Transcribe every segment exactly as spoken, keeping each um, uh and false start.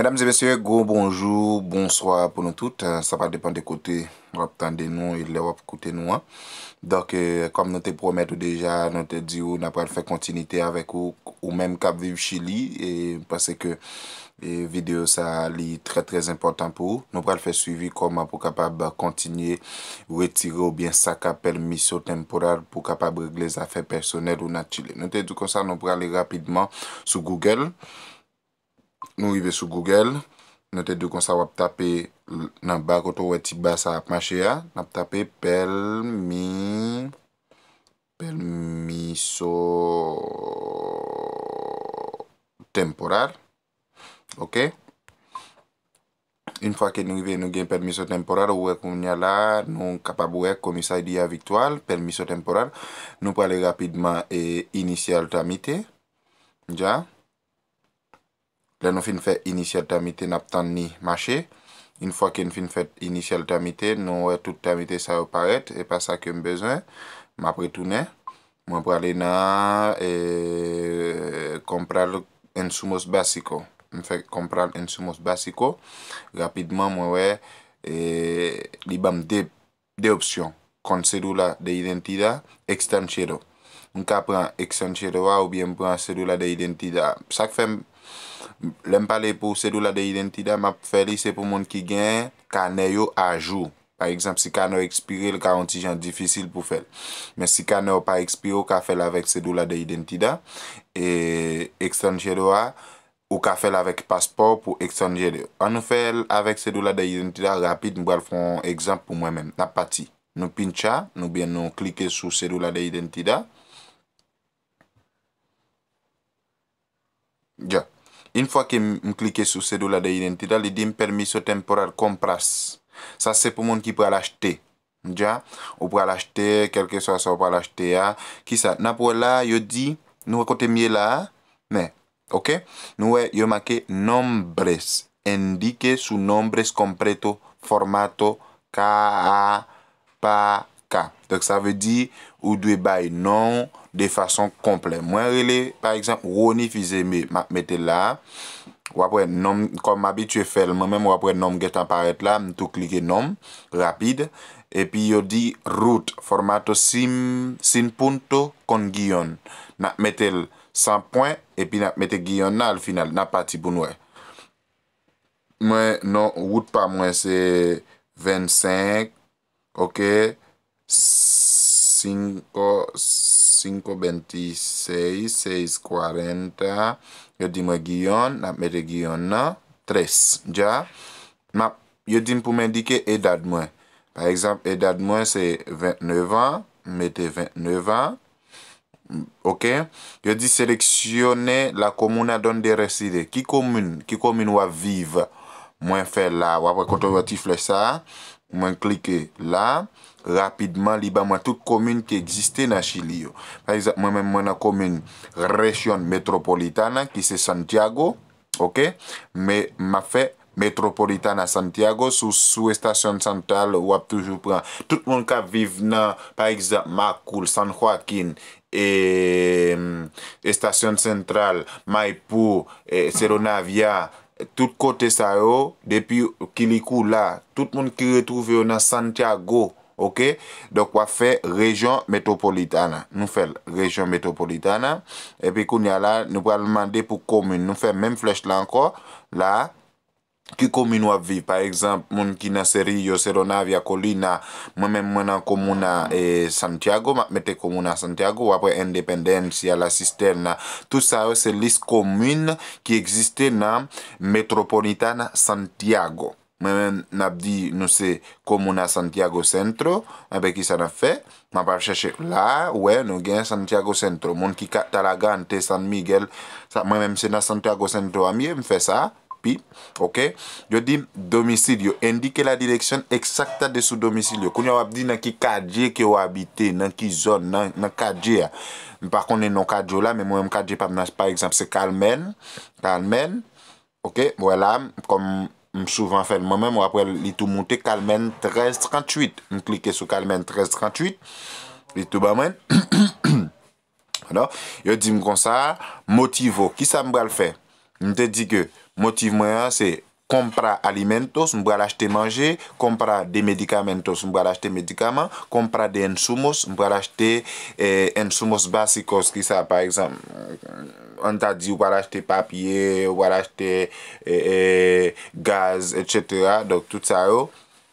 Medam e mesye, gwo bonjou, bonswa pou nou tout. Eh, sa pa depann de kote w ap tande nou e lè w ap koute nou an. Donk, eh, kòm nou te pwomèt ou deja, nou te di w n ap pral fè kontinite avèk ou, ou menm k ap viv Chili, e m panse ke, e videyo sa a, li trè, trè enpòtan pou ou. Nou pral fè swivi kòman pou kapab kontinye retire oubyen saka permiso temporal pou kapab regle zafè pèsonèl ou nan Chili. Nou te di konsa, nou prale rapidman sou Google. Nou rive sou Google. Nou te di konsa w ap tape l-, nan ba kote w wè ti ba sa ap mache a. N ap tape pèmi, permiso temporal. Ok? Yon fwa ke nou rive, nou gen permiso temporal, ou wè kounye a la, nou kapab wè komisaria virtual, permiso temporal. Nou prale rapidman e iniciar trámite. Ja. Lè nou fin fè iniciar trámite, n ap tann li mache. Yon fwa ke n fin fè iniciar trámite, nou wè tout trámite sa yo parèt, e pa sa ke m bezwen. M ap retounen. Mwen prale nan, eh, comprar insumos básicos. M fè comprar insumos básicos. Rapidman, mwen wè, eh, li ban m de, de opsyon. Con cédula de identidad, extranjero. M ka pran extranjero a oubyen m pran cédula de identidad. Sa k fè m, lè m pale pou cédula de identidad, m ap fè li se pou moun ki gen kanè yo ajou. Pa egzanp, si kanè w ekspire, l ka yon ti jan difisil pou fè l. Men si kanè w pa ekspire, w ka fè l avèk cédula de identidad, e extranjero a, ou ka fè l avèk paspò pou extranjero. An nou fè l avèk cédula de identidad rapid, m pral fè yon egzanp pou mwen menm. N ap pati. Nou pincha, oubyen nou klike sou cédula de identidad. Ya. Yon fwa ke m, m klike sou cédula de identidad, li di m permiso temporal compras. Sa se pou moun ki pral achte. Ya. Ou pral achte, kèlkeswa sa ou pral achte a. Kisa? N ap wè la, yo di, nou wè kote m ye la a? Men, ok? Nou wè, yo make nombres. Indique sus nombres completo, formato, K A, pa K. Donk, sa vle di, ou dwe bay non w de fason konplè. Mwen rele, pa egzanp, Rony Fils-Aimé, m ap mete l la a. W ap wè non m, kòm m abitye fè l, mwen menm, w ap wè non m gentan parèt la, m tou klike non m, rapid. Epi yo di root, formato sin, sin punto con guion. N ap mete l san pwen, epi n ap mete guion nan al final. N ap pati pou n wè. Mwen, non, wout pa mwen se vennsenk, ok, cinco, cinco veintiséis, seis cuarenta. Yo di mwen Guion, n ap mete Guion nan, tres, ya. M ap, yo di m pou m endike edad mwen. Pa egzanp, edad mwen se vennnev an, m mete vennnev an. Ok? Yo di seleccione la comuna donde reside. Ki komin, ki komin w ap viv? Mwen fè la, w ap wè kote w wè ti flèch sa a. Mwen klike la. Rapidman, li ban mwen tout komin ki egziste nan Chili yo. Pa egzanp, mwen menm, mwen nan komin Región Metropolitana, ki se Santiago. Ok? Men, m ap fè Metropolitana Santiago, sou, sou estasyon santral, w ap toujou pran. Tout moun k ap viv nan, pa egzanp, Macul, San Joaquin, e, estasyon santral, Maipú, e, Cerro Navia, tout kote sa yo, depi Quilicura, tout moun ki retwouve yo nan Santiago, ok? Donk, w ap fè Región Metropolitana. Nou fè l, Región Metropolitana. Epi kounye a la, nou pral mande pou komin. Nou fè menm flèch la ankò, la, ki komin w ap viv. Pa egzanp, moun ki nan Cerrillo, Cerro Navia, Colina, mwen menm mwen nan komuna, e, Santiago, m ap mete komuna Santiago, w ap wè Independencia, La Cisterna. Tout sa yo se lis komin ki egziste nan Metropolitana Santiago. Mwen menm, n ap di nou se komuna Santiago Centro. Enben, kisa n ap fè? M ap al chèche la, wè, nou gen Santiago Centro. Moun ki ka Talagante, San Miguel, sa, mwen menm se nan Santiago Centro a m ye, m fè sa. Pi, ok. Yo di m domicilio, indique la dirección exacta de su domicilio. Kounye a w ap di nan ki katye ke w abite, nan ki zòn, nan, nan katye a. M pa konnen non katye w la, men mwen menm katye pa m nan, pa egzanp, se Carmen. Carmen. Ok, w wè la, kòm m souvan fè l mwen menm, w ap wè li tou moute Carmen trèz tranntuit. M klike sou Carmen trèz tranntuit, li tou ban mwen. Pardon. Yo di m konsa, motivo, kisa m pral fè? M te di ke motiv mwen an se comprar alimentos, m pral achte manje, comprar de medicamentos, m pral achte medikaman, comprar de insumos, m pral achte eh, insumos básicos, ki sa, pa egzanp, ann ta di ou pral achte papye, ou pral achte eh, eh, gaz, etsetera. Donk, tout sa yo,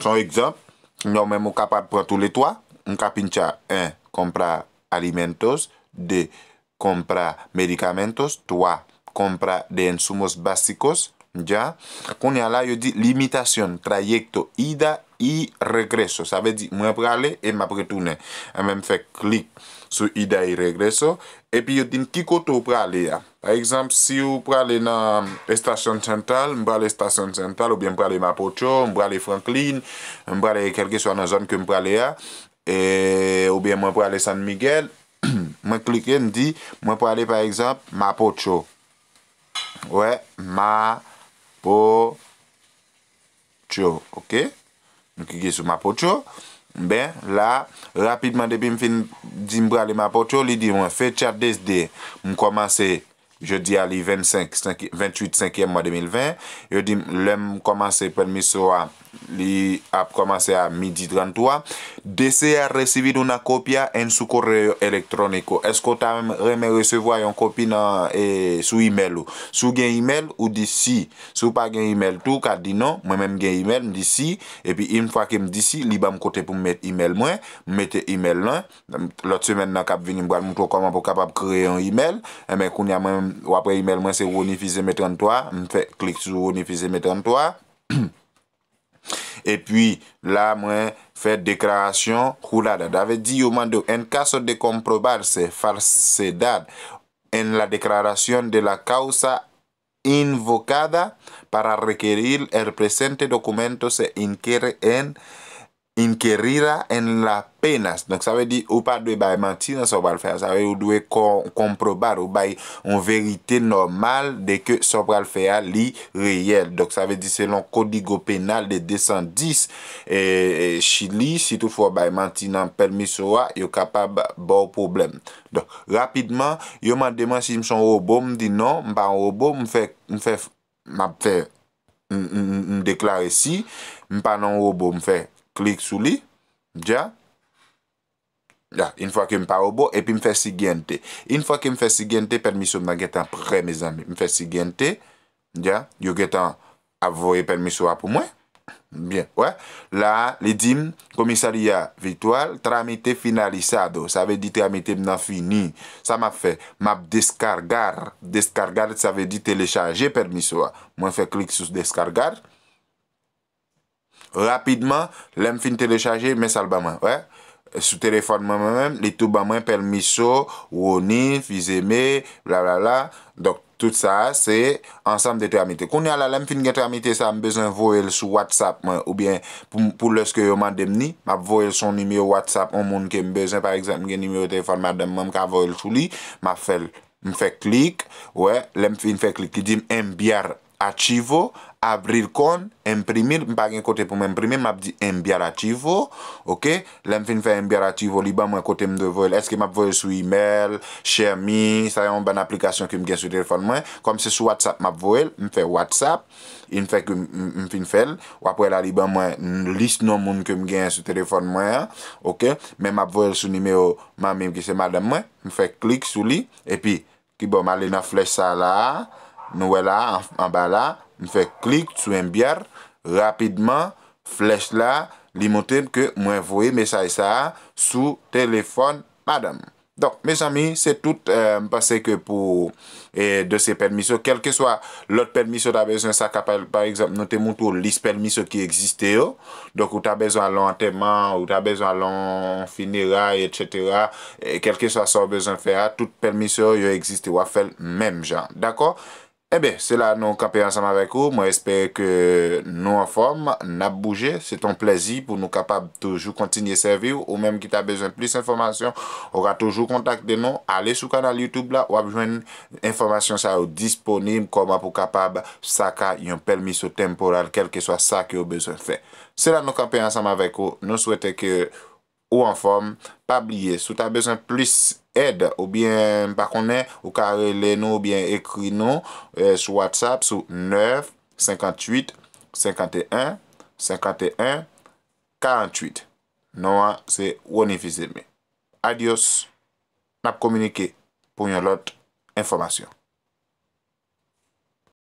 se yon egzanp. Non, men ou kapab pran tou le twa. M ka pincha, en, comprar alimentos, de, comprar medicamentos, twa, comprar de insumos básicos, ya. Kounye a la, yo di limitación, trayecto, ida y regreso. Sa vle di, mwen prale e m ap retounen. Enben, m fè klik sou ida y regreso. Epi yo di m ki kote w prale a. Pa egzanp, si w prale nan Estación Central, m prale Estación Central, oubyen m prale Mapocho, m prale Franklin, m prale kèlkeswa nan zòn ke m prale a, e, oubyen mwen prale San Miguel, mwen klike, m di, mwen prale, pa egzanp, Mapocho. Wè, Mapocho, ok? M klike sou Mapocho. Ben, la, rapidman, depi m fin di m prale Mapocho, li di mwen, fecha desde, m kòmanse, jodi a, li vennsenk, senk, venntuit, senkyèm mwa de mil ven. Yo di m, lè m kòmanse pèmiso a, li ap kòmanse a midi tranntwa. Desea recibir una copia en su correo electrónico. Èske w ta renmen resevwa yon kopi nan, e, sou imèl ou? Si w gen imèl, ou di si. Si w pa gen imèl tou, ou ka di non. Mwen menm, m gen imèl, m di si. Epi, yon fwa ke m di si, li ban m kote pou m met imèl mwen. M mete imèl lan. Lòt semèn nan k ap vini, m pral montre w kòman pou w kapab kreye yon imèl. Enben, kounye a, mwen, w ap wè imèl mwen se Rony Fils-Aimé tranntwa. M fè klik sou Rony Fils-Aimé tranntwa. Epi, la, mwen fè deklarasyon jurada. Sa vle di, yo mande w, en caso de comprobarse falsedad en la declaración de la causa invocada para requerir el presente documento se incurre en incurrirá en la penas. Donk, sa vle di, ou pa dwe bay manti nan sa w pral fè a. Sa vle di, ou dwe kon-, comprobar, ou bay yon verite nòmal de ke sa w pral fè a, li reyèl. Donk, sa vle di, selon Código Penal de de san dis, e, e, Chili, si toutfwa w bay manti nan pèmiso a, yo kapab ba w pwoblèm. Donk, rapidman, yo mande mwen si m se yon wobo, m di non, m pa yon wobo, m fè, m fè, m ap fè, m, m, m, m deklare si, m pa nan yon wobo, m fè klik sou li, dja. Ya, yon fwa ke m pa wobo, epi m fè siguiente. Yon fwa ke m fè siguiente, pèmiso m nan gentan prè, mezanmi. M fè siguiente, dja, yo gentan ap voye pèmiso a pou mwen. Byen, wè. La, li di m, Comisaría Virtual, trámite finalizado. Sa vle di tramite m nan fini. Sa m ap fè? M ap descargar. Descargar, sa vle di telechaje pèmiso a. Mwen fè klik sou descargar. Rapidman, lè m fin telechaje, men sa l ban mwen, wè. Sou telefòn mwen, mwen menm, li tou ban mwen pèmiso, Rony Fils-Aimé, blablabla. Donk, tout sa a, se ansanm de tramite. Kounye a la, lè m fin gen tramite sa a, m bezwen voye l sou WhatsApp mwen, oubyen pou, pou lèske yo mande m ni, m ap voye l sou yon nimewo WhatsApp yon moun ke m bezwen. Pa egzanp, m gen nimewo telefòn madanm mwen, m ka voye l sou li, m ap fè l, m fè klik, wè, lè m fin fè klik, li di m enviar archivo, abrir con, imprimir, m pa gen kote pou m enprime, m ap di enviar archivo, ok? Lè m fin fè enviar archivo, li ban mwen kote m dwe voye l. Èske m ap voye l sou imèl, Share Me, sa yon bann aplikasyon ke m gen sou telefòn mwen. Kòm se sou WhatsApp m ap voye l, m fè WhatsApp, yon fwa ke m, m, m fin fè l, w ap wè la li ban mwen lis non moun ke m genyen sou telefòn mwen an, ok? Men m ap voye l sou nimewo manmi m ki se madanm mwen, m fè klik sou li, epi Kibò m ale nan flèch sa la a, nou wè la a, an, anba la, m fè klik sou enviar, rapidman, flèch la, li montre m ke mwen voye mesaj sa a sou telefòn madanm. Donk, mezanmi, se tout, eh, m panse ke pou, eh, dosye pèmiso, kèlkeswa lòt pèmiso w ta bezwen, sa ka pa, pa egzanp, nou te montre w lis pèmiso ki egziste yo. Donk, ou ta bezwen al nan antèman, ou ta bezwen al nan fineray, etsetera. E kèlkeswa sa w bezwen fè a, tout pèmiso yo egziste, w ap fè l menm jan. Dakò? Enben, se la nou kanpe ansanm avèk ou. Mwen espere ke nou anfòm, n ap bouje. Se t on plèzi pou nou kapab toujou kontinye sèvi w. Ou menm ki ta bezwen plis enfòmasyon, ou ka toujou kontakte nou. Ale sou kanal YouTube la, w ap jwenn enfòmasyon sa yo disponib, kòman pou kapab saka yon pèmiso temporal, kèlkeswa sa ke w bezwen fè. Se la nou kanpe ansanm avèk ou. Nou swete ke ou anfòm. Pa bliye, si w ta bezwen plis èd oubyen m pa konnen, ou ka rele nou oubyen ekri nou eh, sou WhatsApp sou nèf senkanntuit senkanteyen senkanteyen karanntuit. Non an se Rony Fils-Aimé. Adyos, n ap kominike pou yon lòt enfòmasyon.